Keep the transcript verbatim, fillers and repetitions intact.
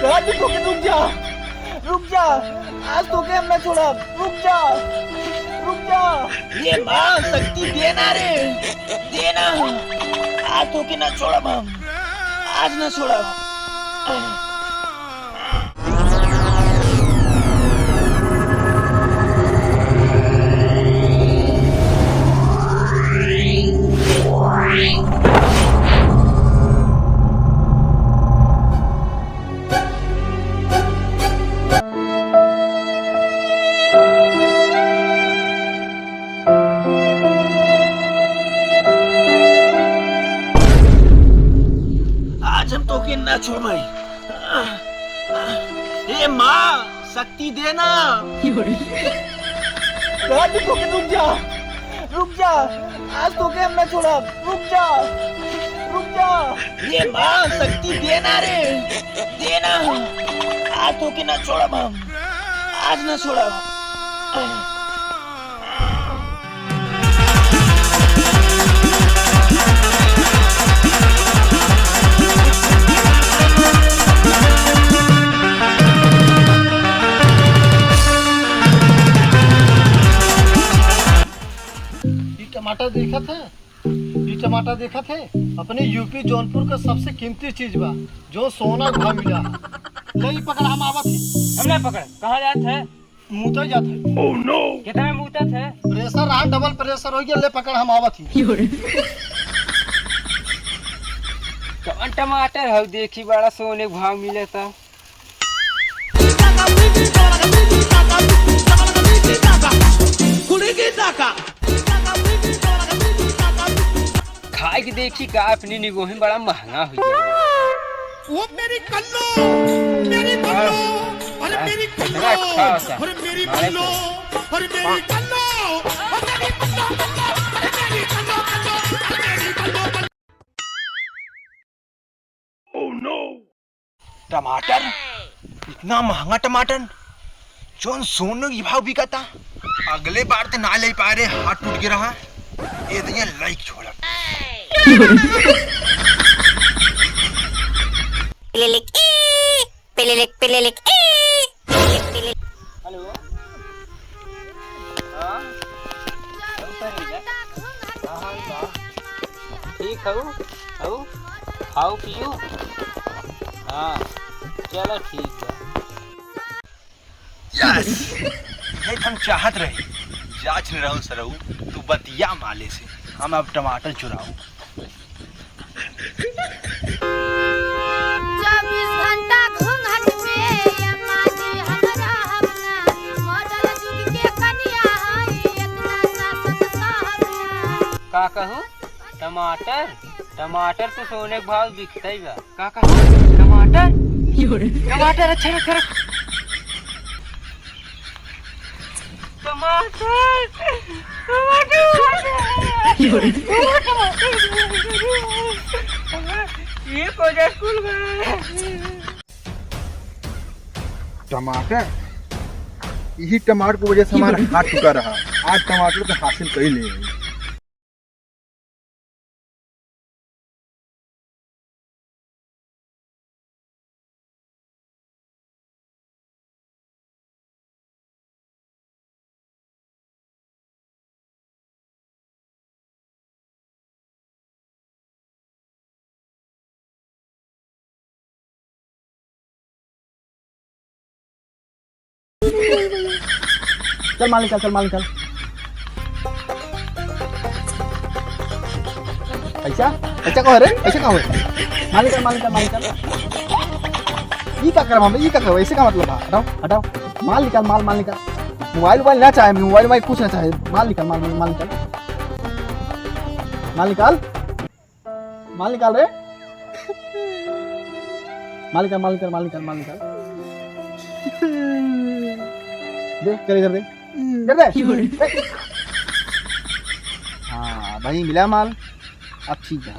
आज तोके, रुक जा, रुक जा, आज तोके हम ना छोड़ब, रुक जा, रुक जा। ये माँ शक्ति देना रे, देना, आज तोके ना छोड़ब हम, आज ना छोड़ब। आज हम तोके ना छोड़ब। ए माँ, शक्ति देना। आज तोके, रुक जा, रुक जा, आज तोके हम ना छोड़ब, रुक जा, रुक जा। ये माँ, शक्ति देना रे, देना, आज तोके ना छोड़ब हम, आज ना छोड़ब। ई टमाटर देखत है, ई टमाटर देखत है, अपने यूपी जौनपुर का सबसे कीमती चीज बा, जो सोना के भाव मिला है। ले ई पकड़, हम आवत ही। हम ना पकड़, कहाँ जात है? मूते जात है। Oh no! कितना मूतत है? Pressure रहा, double pressure हो गया, ले पकड़, हम आवत ही। कौन टमाटर है, देखी बड़ा सोने के भाव मिले था। खाए के देखी का अपनी निगोही बड़ा महंगा हो गया। ओ मेरी कल्लो, मेरी कल्लो, अरे मेरी कल्लो, अरे मेरी कल्लो, अरे मेरी कल्लो, अरे मेरी कल्लो, कल्लो, अरे मेरी कल्लो, कल्लो, अरे मेरी कल्लो, कल्लो। Oh no! टमाटर, इतना महंगा टमाटर, जौन सोने की भाव बिकता। अगले बार ते ना ले पाए रे, हाथ टूट गया रहा। ये तो ये लाइक छोड़ा। पिलिलिक ई, पिलिलिक, पिलिलिक ई, पिलिलिक, पिलिलिक। हेलो। हाँ? हाँ, हाँ, हाँ। ठीक हऊ? हऊ? खाऊ पियू? हाँ, चलो ठीक बा। Yes! ये तो हम चाहत रहे। जांच नहीं रहूं सरऊ, तू बतिया माले से। हम अब टमाटर चुराऊ। चौबीस घंटा घूंघट में अम्मा जी हम रहब ना, मॉडल जुग के कनिया हई, इतना सासत सहब ना। का कहूँ? टमाटर? टमाटर तो सोने के भाव बिकते ही बा। का कहूँ? टमाटर? टमाटर, अच्छा रख, रख। टमाटर, टमाटर, टमाटर, टमाटर, ये कोजा स्कूल गए। टमाटर, यही टमाटर की वजह से हमारा हाथ टूटा रहा। आज टमाटर तो हासिल कर ही ले। चल माल निकाल, चल माल निकाल। ऐसा? ऐसा कहो रे? ऐसा कहो? माल निकाल, माल निकाल, माल निकाल। ई का करब हम? ई का करब? ऐसे का मतलब बा? हटाओ, हटाओ। माल निकाल, माल, माल निकाल। मोबाइल, मोबाइल ना चाहे, मोबाइल, मोबाइल कुछ ना चाहे। माल निकाल, माल, माल, माल निकाल। माल निकाल। माल निकाल रे। माल निकाल, माल निकाल, माल निकाल, माल निकाल। दे, चल इधर दे। इधर दे। हाँ, भाई मिला माल। अब ठीक है।